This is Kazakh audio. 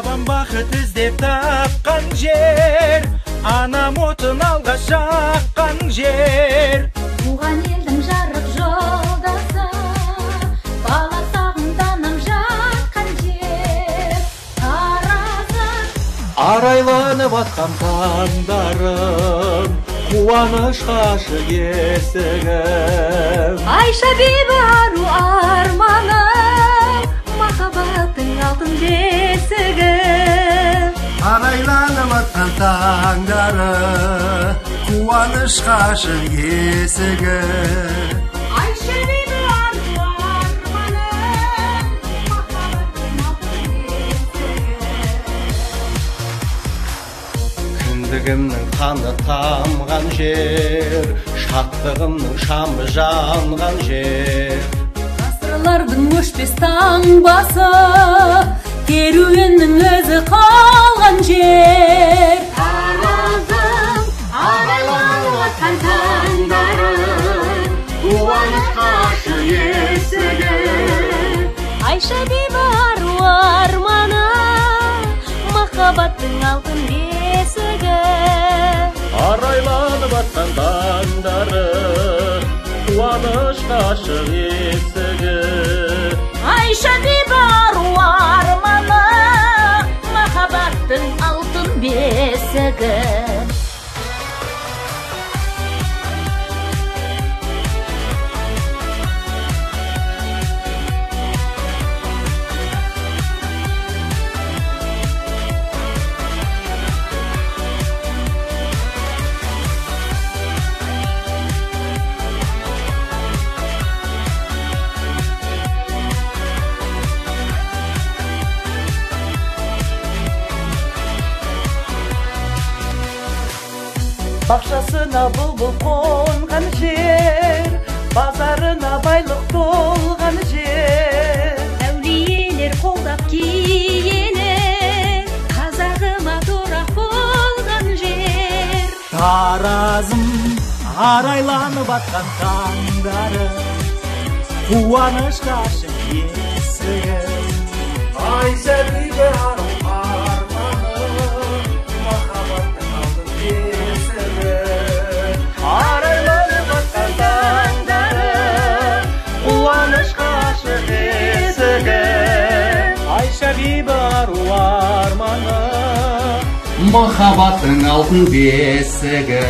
Бабам бақыт іздеп тапқан жер, анам отын алға жаққан жер. Туған елдің жарық жолдасы, бала сағымданам жатқан жер. Таразым. Арайланып атқан таңдарым, қуанышқа ашық есігім. Айша бибі ару арманым, махаббаттың алтын бесігі. Арайланып атқан таңдары, қуанышқа ашық есігі. Айша бибі ару арманым, махаббаттың алтын бесігі. Кіндігімнің қаны тамған жер, шаттығымның шамы жанған жер. Ғасырлардың өшпес таңбасы, керуеннің ізі қалған жер. Таразым, арайланып атқан таңдары, қуанышқа ашық есігі. Айша бибі ару арманы, махаббаттың алтын бесігі. Арайланып атқан таңдары, қуанышқа ашық есігі. Айша бибі ару арманы, махаббаттың алтын бесігі. Бақшасына бұлбұл қонған жер, базарына байлық толған жер. Әулиелер қолдап киелі, қазағыма тұрақ болған жер. Таразым, арайланып атқан таңдары, қуанышқа ашық есігі. Айша бибі ару арманы, махаббаттың алтын бесігі. Арайланып атқан таңдары, қуанышқа ашық есігі. Айша бибі ару арманы, махаббаттың алтын бесігі.